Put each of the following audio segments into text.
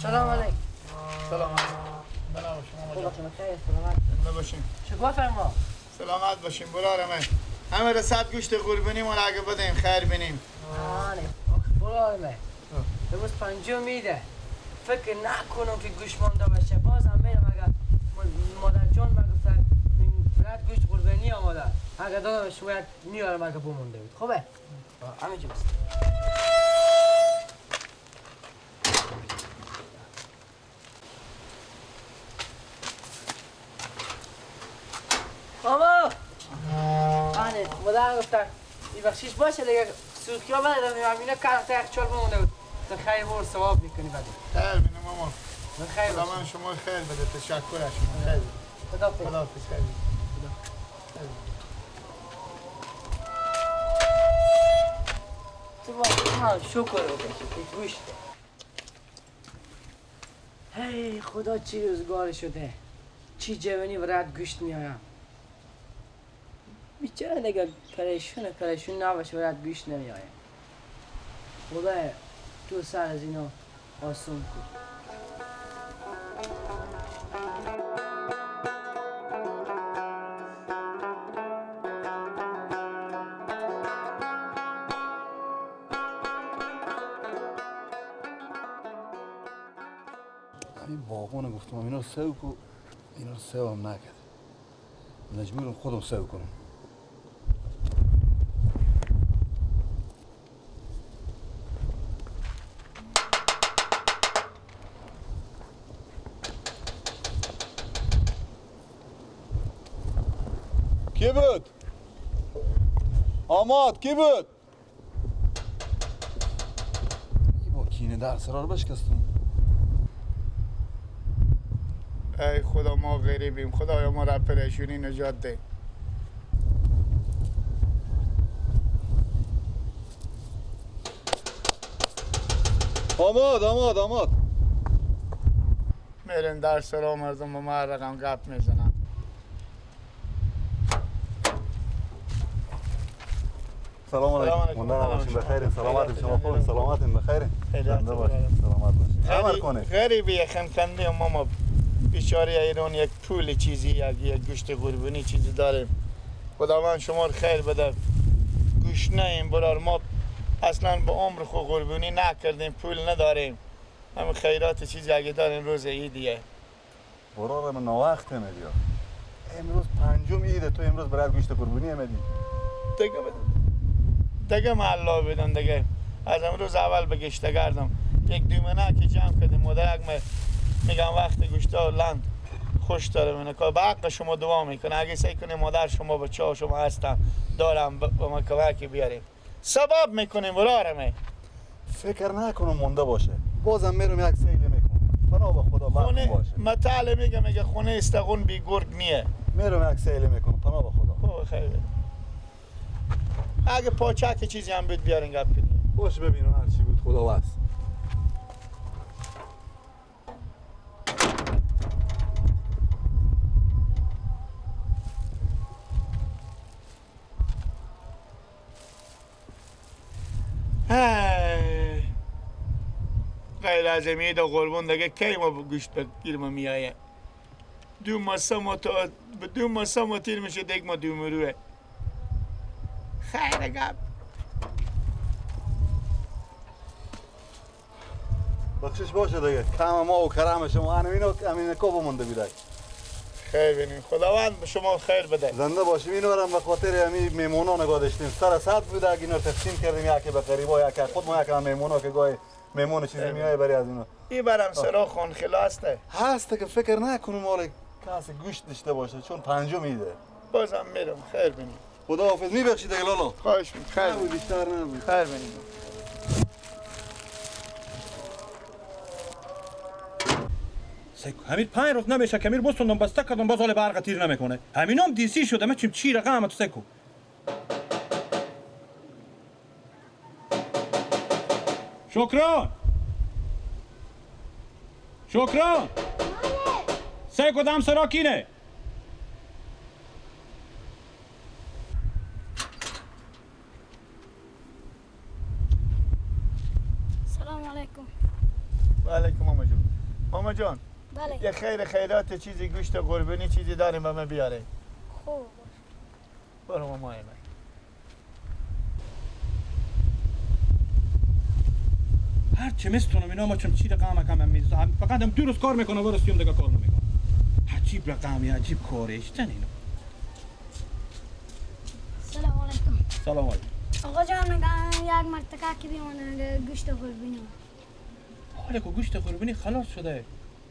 سلام علیکم. سلام علیکم. بنا شما مجا. خیر سلامت. زنده باشین. شکر فرما. سلامت باشین برارم. همه رسد گوشت قربانی ما اگه بدیم خیر بینیم. آره برارم. امروز پنجم میده. فکر نکنم که گوش مانده باشه. بازم میرم اگر مادر جان ما گفتن رد گوشت قربانی آماده. اگر دادم شما میارم اگه بمونده بود. خوبه؟ همینجا بس. ماما آنه مادر گفتن این بخشیش باشه دیگه سوخیا بده اینا کار تا یخچال بمونده بود. تو خیر بر ثواب میکنی بعد. خیر بینه ماما. خیر خدا شما خیر بده. تشکر از شما. خیر. خدا خداحافظ. خیر. تو واقعا شکر بکش گوشت. هی خدا چی روزگار شده. چی جوانی و رد گوشت میایم. بیچاره دیگه پریشون نباشه و رد گوشت نمیایم. خدا تو سر از اینا آسون کن. همین باغوان گفتم اینا رو سو کو، اینا رو سو هم نکرد. مجبورم خودم سو کنم. کی بود؟ آماد کی بود؟ ای با کینه در سرار بشکستم. ای خدا ما غریبیم، خدایا ما را پریشونی نجات ده. آماد آماد آماد. میرن در سرا مردم با ما رقم گپ میزنن. سلام علیکم. مونده نباشین بخیر. سلامت شما خوب سلامت بخیر. زنده باشین سلامت باشین. عمل کنید. غریبی خنکنده ماما بیچاره ایران یک پول چیزی یک گوشت قربانی چیزی داریم. خداوند شما رو خیر بده. گوش نیم برار ما اصلا به عمر خو قربانی نکردیم، پول نداریم. همین خیرات چیزی اگه داریم روز عیدیه. برار من ناوقت میدی. امروز پنجم عیده تو امروز برای گوشت قربانی میدی. دیگه ما الله بدن دیگه. از امروز اول به گشته گردم. یک دومنه که جمع کردیم مادرک میگم وقت گوشتا لند خوش داره منه که به حق شما دعا میکنه. اگه سعی کنیم مادر شما بچه ها شما هستن دارم با ما کمک بیاریم سبب میکنیم برارمه. فکر نکنم مونده باشه. بازم میرم یک سیل میکنم. پناه به خدا برم باشه. متعله میگه خونه استقون بی گرگ نیه. میرم یک سیل میکنم پناه به خدا. خب خیلی. اگه پاچک چیزی هم بود بیارین گپ کنیم. باشه ببینم هر چی بود خدا واسه. غیر از امید و قربون دیگه کی ما گوشت بگیر ما میایه. دو ما سه ما تا دو ما سه ما تیر میشه دیگه ما دو مروه. خیر گپ. بخشش باشه دیگه کم ما و کرم شما همین کو بمونده بیدای. خیر بینیم خداوند به شما خیر بده. زنده باشیم. اینو هم به خاطر همین میمونا نگاه داشتیم. سر صد بود اگه اینا تقسیم کردیم یکی به غریبا یکی خود ما یکی میمونا که گاهی میمون چیزی میای برای از اینا. این برم سرا خون خلاسته. هسته که فکر نکنم مال کسی گوشت داشته باشه چون پنجم میده. بازم میرم خیر بینیم. خدا حافظ. میبخشید دیگه لالا. خواهش می‌کنم. خیر بود بیشتر نبود. خیر بینیم. همین 5 روز نمیشه که میر بستوندم بسته کردم باز حال برق تیر نمیکنه. همینام دیسی شده من چی رقم تو سکو. شکران شکران سکو دم سرا کینه. سلام علیکم. و علیکم ماما جون. ماما جان. بله. یه خیر خیرات چیزی گوشت قربانی چیزی داریم به من بیاره. خوب. برو ماما من. هر چه مستونم اینا ما چم چی رقم کم میزم فقط هم دو روز کار میکنه و رسیم دیگه کار نمیکنه. عجیب رقمی عجیب کارش چن اینا. سلام علیکم. سلام علیکم. آقا جان میگم یک مرتکه که بیمانه گوشت قربانی. حالا که گوشت قربانی خلاص شده.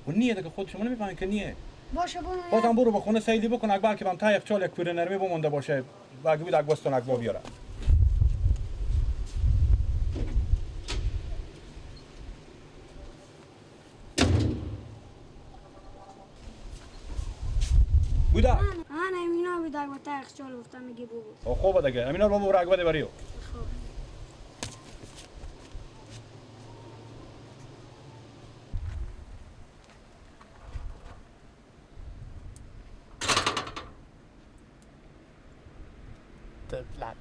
و نیه دیگه خود شما نمیفهمین که نیه. باشه برو. بازم برو به خونه سیدی بکن اکبر که بم تا یخچال یک کوره نرمی بمونده باشه. و اگه بود اگباستون اگبا بیاره. بودا. من امینا بود اگه تا یخچال گفتم میگی بگو. خوبه دیگه امینا رو ببر اگبا بریو. خوب. طفلک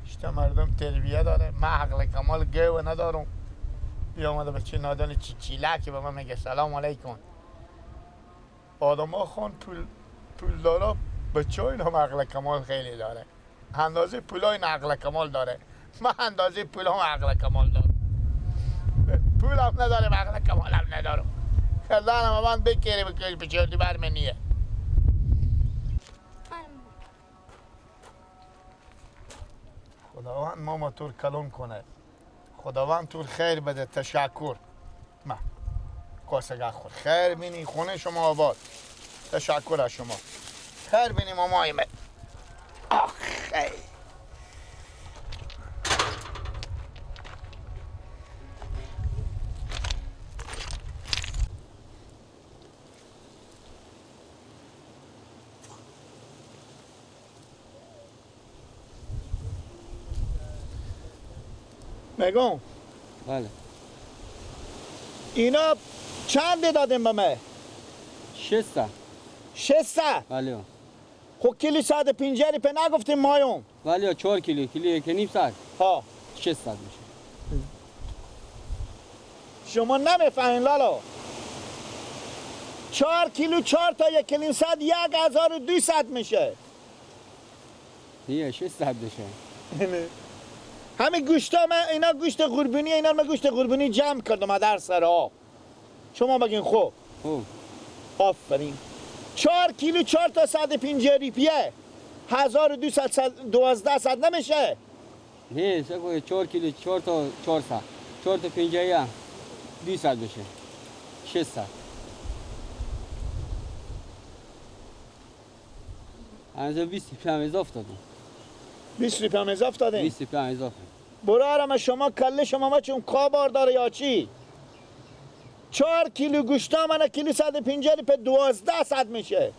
اشتا مردم تربیه داره. من عقل کمال گو ندارم. بیا آمده بچه نادان چیچیلک به من میگه سلام علیکم. آدم ها خان پول دارا بچه های هم عقل کمال خیلی داره. اندازه پول های عقل کمال داره. من اندازه پول هم عقل کمال دارم. پول هم ندارم عقل کمال هم ندارم. خدانم من بکره بکش بچه بر من نیه. خداوند ماما تور کلون کنه. خداوند تور خیر بده. تشکر. ما کاسه خور خیر بینی خونه شما آباد. تشکر از شما. خیر بینی مامای من. آخ خیر. میگم بله اینا چند دادیم به من؟ 600. 600؟ بله. خب کیلو 150 پی نگفتیم مایون؟ بله 4 کیلو، کیلو 1.5 ساعت. ها 600 میشه. شما نمیفهمین لالا. 4 کیلو 4 تا 1 کیلو 100 1200 میشه. نه 600 میشه. همین گوشتا من اینا گوشت قربانی، اینا من گوشت قربانی جمع کردم در سرها. شما بگین خوب. خوب. آفرین. 4 کیلو 4 تا 150 ریپیه. 1200 1200 نمیشه. نه سگو 4 کیلو 4 تا 400. 4 تا 50 200 بشه. 600. از 20 روپیه هم اضافه دادم. 20 روپیه هم اضافه دادیم؟ 20 روپیه هم اضافه. برارم شما کله شما ما چون کابار داره یا چی؟ 4 کیلو گوشتا من کیلو 150 روپیه 1200 میشه.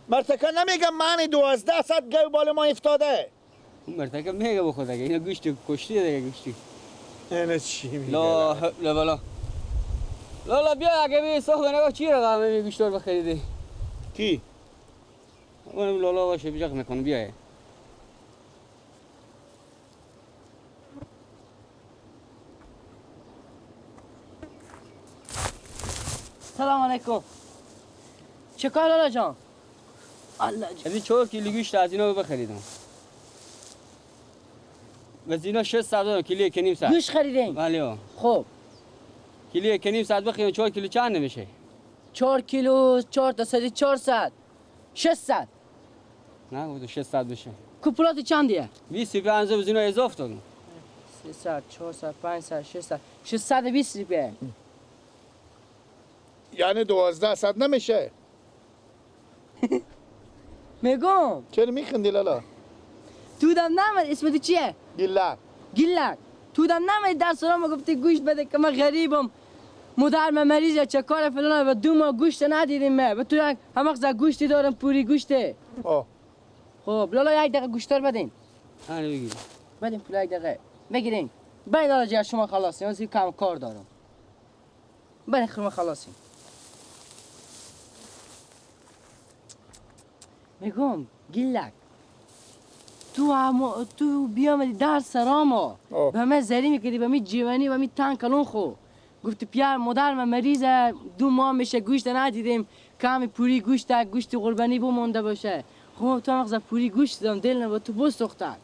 مرتکه نمیگم من 1200 گو بالا ما افتاده. اون مرتکه میگه بخود دیگه اینا گوشت کشتی دیگه گوشتی. اینا چی میگه؟ لا لا بلا. لالا بیا اگه بی صاحب نگاه چی رقم می گوشت رو بخریدی؟ کی؟ اونم لالا باشه بیجاق میکنه بیای. سلام علیکم. چه کار لالا جان؟ الله جان. از 4 کیلو گوشت از اینا بخریدم. از اینا 600 دادم کیلو 1.5 ساعت. گوشت خریدین؟ بله. خب. کیلو 1.5 ساعت بخریم 4 کیلو چند نمیشه؟ 4 کیلو 4 تا 400 600. نه بود 600 بشه. کوپلات چندیه؟ 25 از اینا اضافه دادم. 300 400 500 600 620 روپیه. یعنی 1200 نمیشه. میگم چرا میخندی لالا؟ تو دم نمید اسم تو چیه؟ گیلک. گیلک تو دم نمید در سرام گفتی گوشت بده که من غریبم مادر من مریضه چه کار فلان و 2 ماه گوشت ندیدیم من به تو یک همه گوشتی دارم پوری گوشته. آه خب لالا 1 دقیقه گوشتار بدین. آره بگیر. بدین پول 1 دقیقه بگیرین. بین لالا جان شما خلاص من کم کار دارم. بین شما خلاصین. میگم گیلک تو بیامدی در سراما به من زری میکردی به می جیوانی و می تنگ کلون خو گفتی پیار مادر من مریضه 2 ماه میشه گوشت ندیدیم کمی پوری گوشت گوشت قربانی بمونده باشه. خب تو مغز پوری گوشت دادم دل نبا تو بسوختن.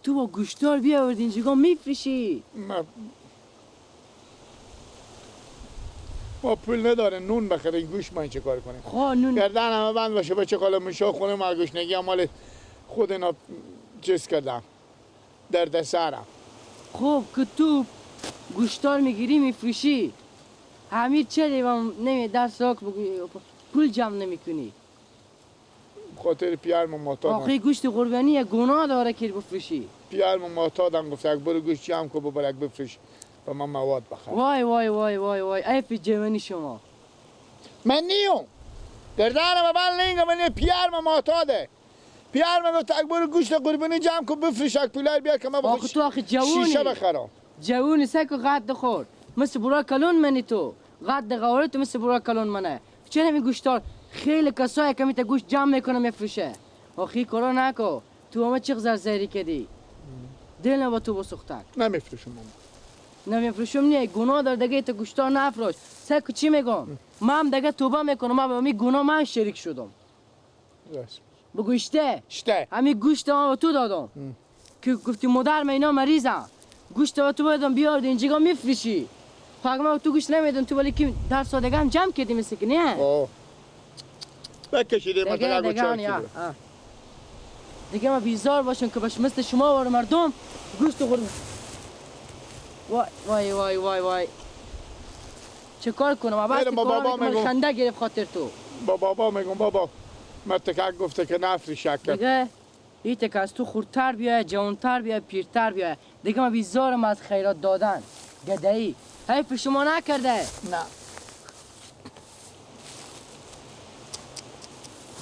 تو با گوشتار بیاوردی اینجا میفروشی. ما پول نداره نون بخریم گوشت ما این چه کار کنیم؟ خب نون گردن همه بند باشه بچه کالا میشه خونه ما گوشنگی مال خود اینا چیز کردم درد سرم. خب که تو گوشتار میگیری میفروشی همین چه دیوام نمی در ساک پول جمع نمیکنی. خاطر پیار ما معتادم. آخه گوشت قربانی گناه داره که بفروشی. پیار ما معتادم گفت اگه برو گوشت جمع کو ببر اگه بفروش با من مواد بخر. وای وای وای وای وای ایف جوانی شما. من نیوم گردنم بند لینگم من پیار ما معتاده. پیار ما گفت اگه برو گوشت قربانی جمع کو بفروش اگه پولار بیار که من آخه تو آخه جوونی شیشه بخرم. جوونی سک و قد خور مثل برا کلون منی تو قد غوره تو مثل برا کلون منه. چرا می گوشتار خیلی کسایی که میته گوشت جمع میکنه میفروشه. آخی کارا نکو تو همه چه زری کردی دل با تو بسوختک. نمیفروشم ماما. نمیفروشم نه گناه داره دیگه تو گوشتار نفروش. سک چی میگم من هم دیگه توبه میکنم من به می گناه من شریک شدم. راست به گوشته شته همین گوشت ما به تو دادم که گفتی مادر من اینا مریضن گوشت به تو بدم بیارد اینجا میفروشی. خب من تو گوشت نمیدم تو ولی که در سادگی هم جمع کردی مثل که نه. بکشیده مثلا دیگه دیگه دیگه ما بیزار باشم که باش مثل شما و مردم گوشت خورد. وای وای وای وای وای چه کار کنم؟ بابا با بابا میگم خنده گرفت خاطر تو. با بابا میگم بابا مرتکک گفته که نفری شک کرد. دیگه این تک از تو خردتر بیای جوانتر بیای پیرتر بیای دیگه ما بیزارم از خیرات دادن گدایی. حیف شما نکرده. نه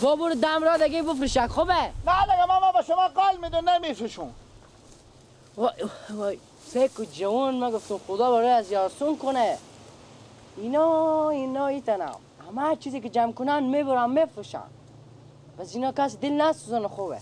با برو دم را دیگه بفروشک خوبه؟ نه دیگه ماما با شما قول میدون نمیفروشون. وای وای سک و جوان من گفتم خدا برای از یارسون کنه. اینا ایتنا همه چیزی که جمع کنن میبرن میفروشن. بس اینا کس دل نسوزن خوبه.